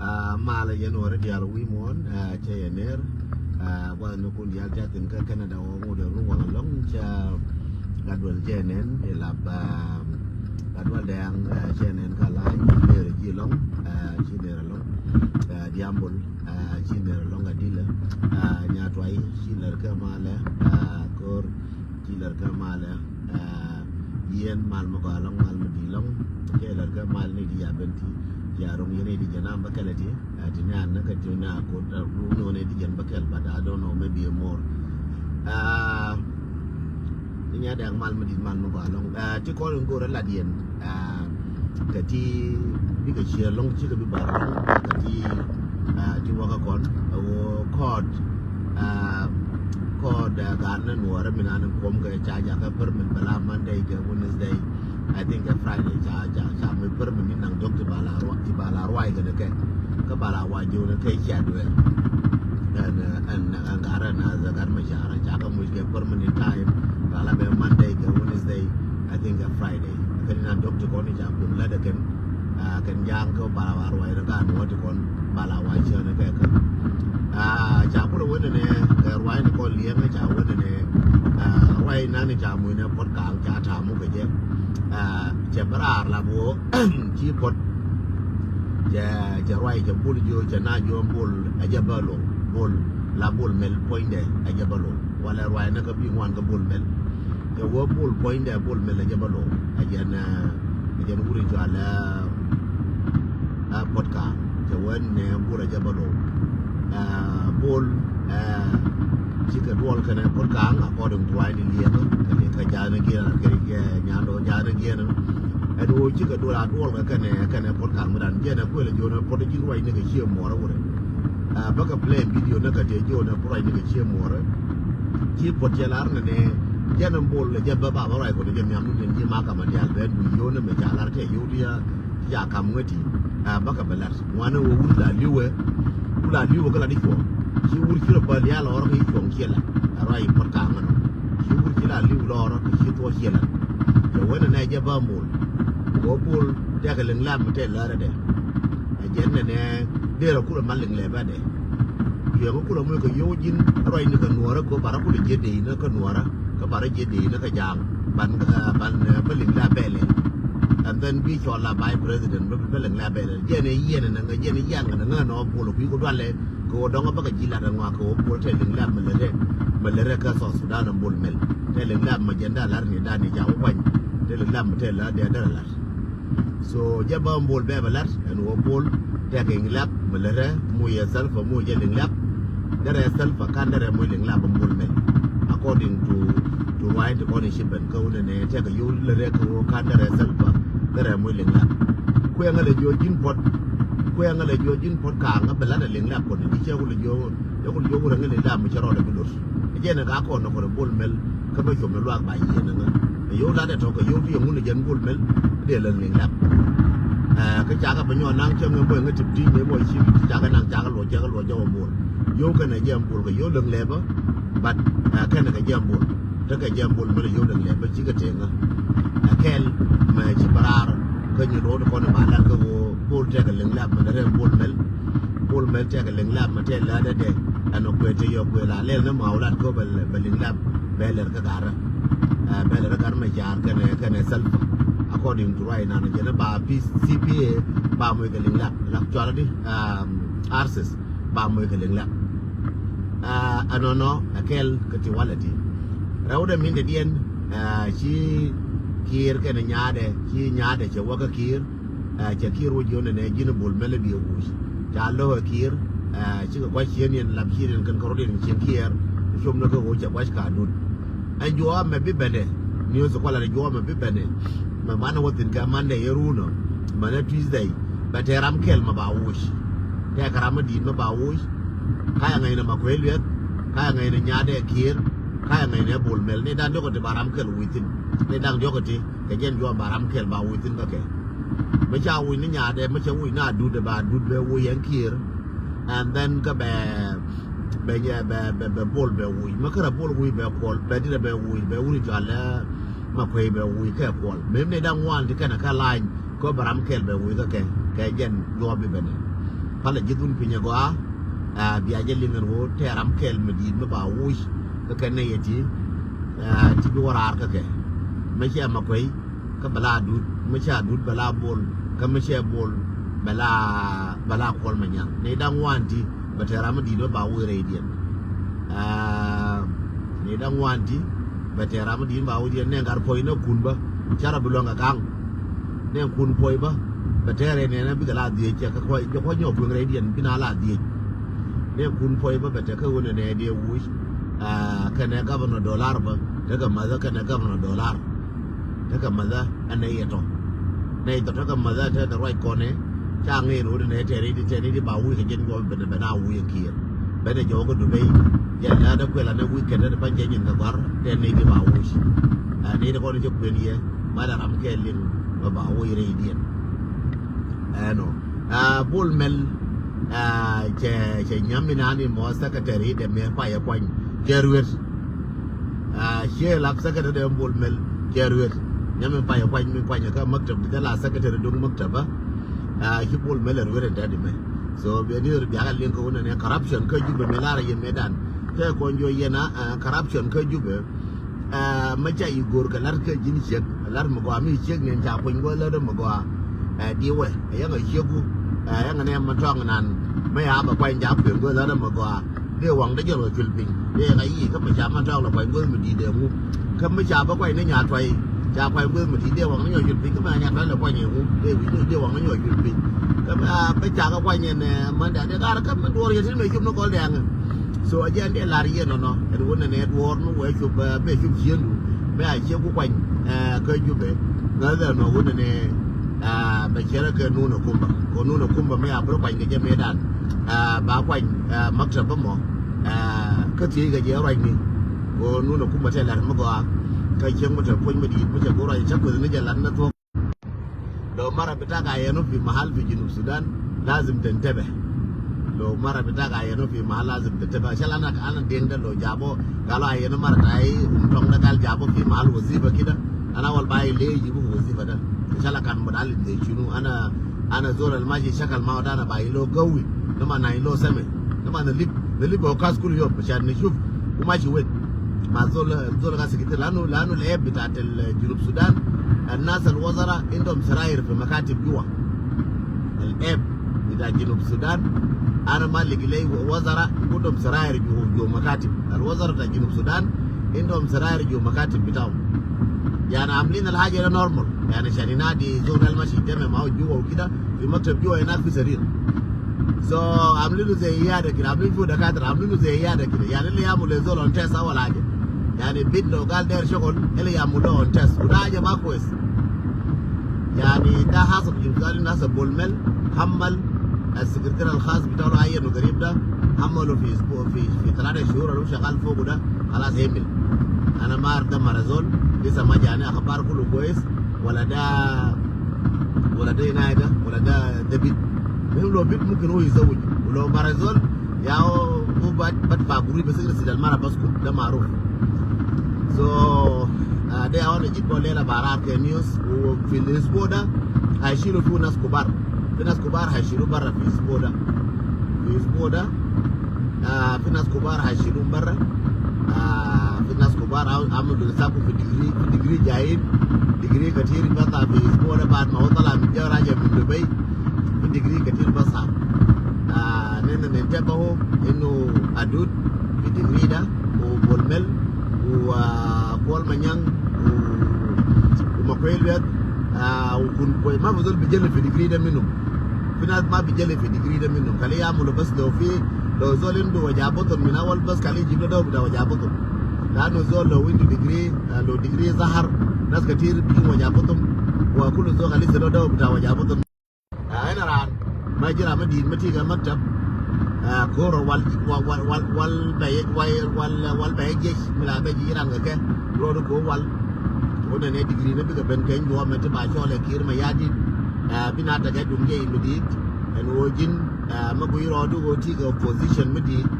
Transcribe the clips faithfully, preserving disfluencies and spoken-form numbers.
Ah, malɛ yɛn wä rɛ diaal wi̱i̱ muɔ̱ɔ̱n, ah, cɛ yɛ ner. Ah, gua̱th ni kun diaal ca thin kä Canada wä ŋut yɛ run wä lɔŋ ca gat duel cɛ nɛn ilap, ah, gat duel dɛɛŋ, ah, cɛ nɛn ka la̱a̱c ner ji̱ lɔŋ, ah, ci ner lɔŋ, ah, diambol, ah, ci ner lɔŋ ka dilä, ah, nya tuay ci lär kä malɛ, ah, kor ci lär kä malɛ, ah, yien mal mi gɔaa lɔŋ mal mi di lɔŋ, cɛ lär kä mal ni di ya ben ti, ya rong yien ni di jɛ nam bä kɛlɛ ti, ah, ti ni an ni kä ti ni a kot, ah, du ni wä ni di jɛn bä kɛl, but I don't know, maybe a more. Ah, ni nya dɛk mal mi di mal mi gɔaa lɔŋ, ah, ti kɔn in go̱o̱r a lat yɛn, ah, kɛ ti bikɛ ciɛ lɔŋ cikɛ bi bar lɔŋ kɛ ti, ah, ti wä kä kɔn, ah, wä kɔɔt, ah, kɔɔt, ah, gaat ni nuɔɔrɛ mi nan kuɔm kɛ ca jakä permit bɛ la Monday kɛ Wednesday, I think kɛ Friday ca, ca, ca mi permit ni naŋ jɔk ti ba la ruac, ti ba la ruac kɛ ni kɛ. Kä ba la wa jiw ni kɛ cia duel. Ɛn, ɛn, ɛn gaat rɛ na zɛ gat ma ca rɛ ca kä muc kɛ permit ni time. Ba la bɛ Monday kɛ Wednesday, I think kɛ Friday. Kɛ ni na dɔk ti kɔn ni ca kun lät ɛ kɛn. Ah, kɛn ja̱a̱ŋ kä bala wa ruac ni gaa nuɔ̱t ti kɔn bala wa cä ni kɛ kä. Ah, ca kulɛ wen ni nɛ kɛ ruac ni kɔn liɛŋ ni ca wen ni nɛ. Ah, ruac nan ni ca muc ni puɔt kaŋ ca ta̱a̱ muk kɛ jɛ. Ah, cɛ bä raar la bä wä ci puɔt. Cɛ, cɛ ruac cɛ bul jiö cɛ na jiö bul a jɛ bä lo̱ bul la bul mel puɔ̱nydɛ a jɛ bä lo̱. Walɛ ruac ni kä bi ŋuan kä bul mel. Cɛ wä bul puɔ̱nydɛ bul mel a jɛ bä lo̱. A jɛn, eh, a jɛn wuri cɔal, eh, eh, puɔt ka̱a̱ŋ. Cɛ wä nɛ bul a jɛ bä lo̱. Eh, bul, eh, cikɛ duɔl kɛnɛ puɔt ka̱a̱ŋ according to ruac ni liɛŋä. Kɛ liɛ kä ja̱a̱n ni giɛn kɛ, kɛ nyandɔ ja̱a̱n ni giɛn. Ɛn ɣöö cikɛ duɔl a duɔl kɛ kɛnɛ, kɛnɛ puɔt ka̱a̱ŋ mi ran jɛn a kuël a jiön a puɔt a ji̱n ruac ni kɛ cie muɔɔr a wurɛ. Ah, bä kɛ play video ni kɛ tëë jiön a puɔt ruac ni kɛ cie muɔɔr. Ci puɔt cɛ lar ni ni jɛn a bol jɛ bä ba bä ruac kɔn jɛ miam ni jɛn ji̱ ma kamɛ diaal ben du yio̱n ni mɛ ca lar kɛ yio̱w ti ya, ti ya kam ŋäti. Ah, bä kɛ bä lar ŋuan ni wä wur la liwɛ. Wur la liwɛ kä la di cuɔ̱ŋ. Ci wur ci rɔ bä lial ɔr kä ci cuɔ̱ŋ ciɛ la. A ruac puɔt ka̱a̱ŋ nɔ. Ci wur ci la liw lɔr kä ci thuɔ̱ ciɛ la. Cɛ wen ni nɛ jɛ bä bol. Kɛ wä bol tɛkɛ liŋ lam mi tɛ lär dɛ. A jɛn nɛ nɛ derɛ kulɛ mal liŋ lɛ bä dɛ. Yɛ mi kulɛ muc kɛ yo̱w ji̱n ruac ni kɛ nuɔrä kɛ bara kulɛ jiɛ dee ni kɛ nuɔrä kɛ bara jiɛ dee ni kɛ jaam ban, eh, ban, eh, bä liŋ lɛ bɛ lɛ. Ɛn Then bi cɔl la vice president bä bä liŋ lɛp bɛ lɛ. Jɛn ɛ yiɛn ɛ nɛ ŋä, jɛn ɛ yiɛn ɛ nɛ ŋä nɔ Bol kui̱ ku dualɛ. Kɛ ɣöö dɔŋ bä kɛ ji̱ lat ɛ ŋɔak kɛ ɣöö Bol tɛ liŋ lɛp mi lät ɛ, mi lät ɛ kä South Sudan ɛ Bol Mel. Tɛ liŋ lɛp mi jɛn da lar ni da ni ca wä kuany. Tɛ liŋ lɛp mi tɛ la dee derɛ lat. So jɛ bä Bol bɛ bɛ lat ɛn ɣöö Bol tɛkɛ liŋ lɛp mi lät ɛ mu yɛ Salva mu jɛ liŋ lɛp. Derɛ Salva kan derɛ mu liŋ lɛp ɛ Bol Mel. According to, to right ownership ɛn kä wunɛ nɛ tɛkɛ yio̱w lät ɛ kä ɣöö kan derɛ Salva derɛ mu liŋ lɛp. Kuɛ ŋä lɛ jiɔ ji̱n puɔt. Kuɛ ŋä lɛ jiɔ ji̱n puɔt ka̱a̱ŋ ŋä bɛ lat ɛ liŋ lɛp kɔn ji̱ cɛ wulɛ jiɔ, cɛ wulɛ jiɔ wurɛ ŋä liŋ lɛp mi cɛ rɔɔdɛ bi lo̱r. Ɛ jɛn ɛ ka kɔn nɔ kɔn ɛ Bol Mel kä bä com ni luaak ba yieen ɛ ŋä. Ɛ yio̱w lat ɛ tɔ̱ kɛ yio̱w ti ɛ ŋun ɛ jɛn Bol Mel dee lät liŋ lɛp. Ɛ kä cakɛ bɛ nyɔɔn naŋ cä ŋä bä ɛ ŋä tip ti ŋä bä ci cakɛ naŋ cakɛ luɔc cakɛ luɔc jɔwɛ Bol. Yio̱w kɛnɛ jɛn Bol kɛ yio̱w liŋ lɛpä. But ɛ kɛnɛ kɛ jɛn Bol. Tekɛ jɛ Bol Mel yio̱w liŋ lɛpä cikɛ tëë ŋä. Ɛ kɛl mɛ ci bɛ raar kä nyi ro̱o̱t kɔn ba lat kä ɣöö Bol tɛkɛ liŋ lɛp mɛ rɛm Bol Mel. Bol Mel tɛkɛ liŋ lɛp mɛ tɛk lät dee. Ɛn ɔ kuɛ te yɔ kuɛ la lɛl ni ma wä lat kä bɛ, bɛ liŋ lɛp bɛ lɛr kä garä. Ɛ bɛ lɛr kä garä mɛ car kɛnɛ, kɛnɛ Salva. According to right now jɛn ba P C P A ba moc kɛ liŋ lɛp. Lak cual di, um, arses. Ba moc kɛ liŋ lɛp. Aa, ɛnɔnɔ ɛ kɛl kɛ ti walɛ ti. Rɛwdɛ min dɛ diɛn, aa, ci Kiir kɛnɛ nyaadɛ, ci nyaadɛ cɛ wä kä Kiir, aa, cɛ Kiir wä jiɔn ɛnɛ ji̱n Bol Mel ɛ bi ɛ wuc. Ca lo̱k ɛ Kiir, aa, cikɛ gua̱c ciën yɛn lap ciën yɛn kɛn kɛ rot yɛn cieŋ Kiir, cop ni kä ɣöö cɛ gua̱c ka dut. Ɛn juɔk amɛ bi bɛnɛ, news kualɛ ni juɔk amɛ bi bɛnɛ. Mɛ banɛ wä thi̱n kɛ Monday yɛ runɔ, mɛnɛ Tuesday, bɛ tɛ ram kɛl mɛ ba wuc. Tɛkɛ ram mi di̱i̱t mi ba wuc. Ka yɛ ŋäcnɛ Makuei Lueth, ka yɛ ŋäcnɛ nyaadɛ Kiir, ka yɛ ŋäcnɛ Bol Mel. Ni da̱ŋ diɔ̱k ɛ ti ba ram kɛl wi̱i̱ thi̱n. Ni da̱ŋ diɔ̱k ɛ ti kɛ jɛn juɔk ba ram kɛl ba wi̱i̱ thi̱n kä kɛ. Mi ca wuc ni nyaadɛ, mi ca wuc ni Adut ɛ ba Adut bɛ wuc ɛn Kiir. And then kä bɛ, bɛ, bɛ, bɛ, bɛ Bol bɛ wuc. Mi kärɛ Bol wuc bɛ Kuɔl, bɛ Didɛ bɛ wuc, bɛ wuni cɔalɛ Makuei bɛ wuc kɛ Kuɔl. Mem ni da̱ŋ ŋuan ti kɛnɛ kä lany. Kä bɛ ram kɛl bɛ wuc kä kɛ, kɛ jɛn juɔk bi bɛnɛ. Palɛ ji̱ dhun piny ɛ gɔaa, aa, bia jɛ liŋ ɛn ɣöö tɛ ram kɛl mi di̱i̱t mi ba wuc kä kɛ nɛy ɛ ti, aa, ti bi wä raar kä kɛ. Mi cɛ Makuei, kä bɛ la Adut, mi cɛ Adut bɛ la Bol, kä mi cɛ Bol bɛ la, bɛ la Kuɔl Manyaŋ. Nɛy da̱ŋ ŋuan ti, bɛ tɛ ram mi di̱i̱t mi ba wuc rɛydiɛn. Aa, nɛy da̱ŋ ŋuan ti, bɛ tɛ ram mi di̱i̱t mi ba wuc rɛydiɛn. Nɛn gat puɔ̱ny nɛ kun bä, carɛ bi luäŋ kɛ ka̱ŋ. Nɛn kun puɔ̱ny bä, bɛ tɛɛrɛ nɛn bikɛ la dhiec cɛ kä kuɔ̱c, jɛ kuɔ̱c nyɔk kueŋ rɛydiɛn bi na la dhiec. Nɛn kun puɔ̱ny bä bɛ tɛ kä ɣöö nɛnɛ dee wuc, aa, kɛnɛ Governor Dollar bä, tekɛ mäthä kɛnɛ Governor Dollar. Tekɛ mäthä ɛn nɛy ɛ tɔ. Nɛy tɔ tekɛ mäthä te the right kɔnɛ. Ca ŋi̱i̱n ɣöö nɛnɛ tɛɛrɛ di, tɛɛrɛ di ba wuc kɛ jɛn juɔk bɛnɛ bɛ na wuc ɛ Kiir. Bɛnɛ jɔwä kä Dubai. Jɛ läätdä kuɛl anɛ weekend te pan jɛ nyin kɛ gua̱r tɛ nɛy di ba wuc. Aa, nɛy di kɔn cɛ kuën yɛ. Malɛ ram kɛɛliw bɛ ba wuc rɛydiɛn. Ɛnɔ. Aa, Bol Mel, aa, cɛ, cɛ nyam mi nani mɔ secretary dɛ mɛ payɛ kuany. Cɛ ruet. Aa, ciɛ lap secretary dɛ Bol Mel. Cɛ ruet. Nyam mi payɛ kuany mi kuany kä maktab, cɛ la secretary duŋ maktab, aa, ci Bol Mel ruet dɛ di mɛ. So, bɛ ni ruet biakä liŋ kä wunɛ ni corruption kä Jubɛ mi lar yɛ mɛ dan. Cɛ kɔn jɔ yɛn a, aa, corruption kä Jubɛ. Aa, mi ca yi go̱o̱r kɛ la̱t kä ji̱n ciek, la̱t mi gɔaa mi ciek ni ca kuny go̱o̱r la̱t mi gɔaa. Aa, di wɛ, ɛ yɛn ɛ cieku, ɛ yɛn ɛ nɛ mi tɔŋ nan, mi ya bɛ kuany ca kuny go̱o̱r la̱t mi gɔaa. Dee waŋ dee jɔl kɛ cuɛl piny, dee ka yi kä mi ca mi tɔŋ lɛ kuany go̱o̱r mi di̱i̱t dee ŋu. Kä mi ca bä kuany ni nya tuay, ca kuany go̱o̱r mi di̱i̱t dee waŋ ni nyɔ cuɛl piny, kä mi nya tuay lɛ kuany ŋu, dee wi̱c ni dee waŋ ni nyɔ cuɛl piny. Kä mi, aa, mi ca kɛ kuany ɛn, ɛ, mɛn dee dee gar kä mi duɔr yɛ ti mi cup ni gɔl dɛŋ. So a jɛn dee lar yɛ nɔnɔ ɛn wun nɛ nɛ duɔɔr mi wee cop, ɛ, bɛ cop ciëndu bɛ a ciek ku kuany, ɛ, kä Jubɛ. Ŋäth ɛn nɔ wun nɛ nɛ, ɛ, bɛ cɛrɛ kɛ Nuna Kumba. Kɛ Nuna Kumba mi a bä kuany kɛ jɛ mëëdan, ɛ, ba kuany, ɛ, maktab bä mɔ, ɛ, kä thiec kɛ jɛ ruacni. Kɛ Nuna Kumba tɛ lar mi gɔaa kä cieŋ mi tɛ puɔ̱ny mi di̱i̱t mi tɛ go̱ ruac cä kueth ni jɛ lat ni thuɔ̱k. Lo mara bitak a yɛn fi mahal fi Junub Sudan, lazim tentebe. Lo mara bitak a yɛn fi mahal, lazim tentebe. Ashan ana, ana diŋ de lo jabo, galo a yɛn mara tai, um, tong de gal jabo fi mahal wazifa kida. Ana wal bai le jibu wazifa da. Ashan kan mutaalim de shunu, ana, ana zol al mashi shakal ma da ana bai lo gawi, nama na lo same, nama na lib, na lib o kas kul yom, ashan nishuf, u mashi wen. Ma zol, zol ka sikiti, lanu, lanu le bitat al Junub Sudan. الناس الوزراء عندهم سراير في مكاتب جوا. العيب بتاع جنوب السودان، أنا ما لقي لي وزراء عندهم سراير جوا، جوا مكاتب. الوزراء بتاع جنوب السودان عندهم سراير جوا مكاتب بتاعهم. يعني عاملين الحاجة ده نورمال، يعني عشان ينادي زول المشي يجتمع معه جوا وكده، في مكتب جوا هناك في سرير. So عاملينه زي عيادة كده، عاملين فيه دكاترة، عاملينه زي عيادة كده. يعني اللي يعمل لزول اون تيست أول حاجة. يعني بيت لو قال داير شغل، اللي يعمل له اون تيست، وده حاجة ما كويس. يعني ده حاصل في جنوب السودان. الناس بولميل حمل السكرتير الخاص بتاعه عينه قريب ده، حمله في أسبوع، في، في ثلاثة شهور اللي هو شغال فوقه ده، خلاص هيمل. أنا ما أعرف ده مرة زول، لسه ما جاني أخبار، كله كويس ولا ده، ولا ده هنا ده، ولا ده، ده بيت. المهم لو بيت ممكن هو يتزوج، ولو مرة زول يا هو، هو بد-، بدفع قروش بس يغسل المرة بس، كل ده معروف. So آه، ده أنا جيت بقول ليلة بارار كده نيوز، وفي الأسبوع ده هيشيلوا فيه ناس كبار. في ناس كبار هيشيلوا برا في الأسبوع ده. في الأسبوع ده آه، في ناس كبار هيشيلوهم برا. آه، في ناس كبار عم-، عملوا ساكو في ديجري، في ديجري جايين. ديجري كتير بطلع في الأسبوع ده بعد ما هو طلع من جاي راجع من دبي. في ديجري كتير بطلع. آه، نحن ننتبهوا إنه أدود في ديجري ده، وبولميل، وكول مانيانغ، و-، وماكويل بيت. آه، وكون كويس. ما في زول بيجلي في ديجري ده منهم. في ناس ما بيجلي في ديجري ده منهم. خليه يعملوا بس لو في، لو زول عنده وجع بطن من أول بس خليه يجيب له دواء بتاع وجع بطن. لأنه زول لو عنده ديجري، آه، لو ديجري ظهر، ناس كتير بيجوا وجع بطن. وكل زول خليه يسأله دواء بتاع وجع بطن. آه، هنا ران ma ji̱ ram mi di̱i̱t mi ti kɛ maktab. Ah, ko̱r wal, wal, wal, wal, wal bɛ, wal, wal, wal bɛ jiɛc mi la bɛ ji̱ ran kɛ kɛ. Rɔɔdu ko̱ wal. Ko̱ nɛ nɛ digiri ni bikɛ ben kɛ nyuɔɔm mɛ ti ba cɔɔl ɛ Kiir Mayardit. Ah, bi na tekɛ duŋ jiɛc mi di̱i̱t. Ɛn ɣöö ji̱n, ah, mi gui̱c rɔɔdu ɣöö ti kɛ opposition mi di̱i̱t.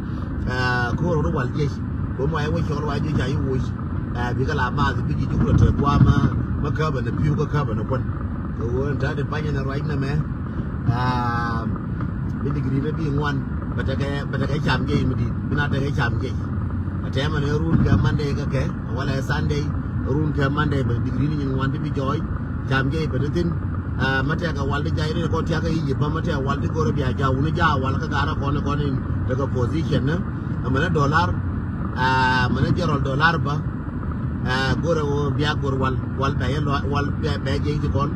Ah, ko̱r rɔɔdu wal jiɛc. Ko̱ mɔ ɛ wec cɔɔl wa ji̱ ca yi woc. Ah, bikɛ la maath bi ji̱ jukɛ lɔ te gua̱a̱m ma käbɛ ni pi̱w kä käbɛ ni kuän. Kɛ ɣöö ɛn ta̱a̱ ti panyɛ ni ruac nɛmɛ. Ah, bi digiri ni bi ŋuan bɛ tekɛ, bɛ tekɛ cam jiɛc mi di̱i̱t, bi na tekɛ cam jiɛc. Ɛ tɛmɛ ni run kɛ Monday kɛ kɛ, wala ɛ Sunday, run kɛ Monday bɛ digiri ni nyin ŋuan ti bi jɔɔc, cam jiɛc bɛ ni thi̱n. Ah, ma tɛkɛ wal ti jac ri kɔn tiakɛ Egypt, ma tɛkɛ wal ti go̱rɛ bia jaw wuni jaw wal kä garä kɔn kɔn in tekɛ position ni. Ɛ mɛnɛ dollar, ah, mɛnɛ jɛrɔl dollar bä. Ah, go̱rɛ wä bia go̱r wal, wal bɛ yɛ lɔ, wal bɛ, bɛ jiɛc ti kɔn.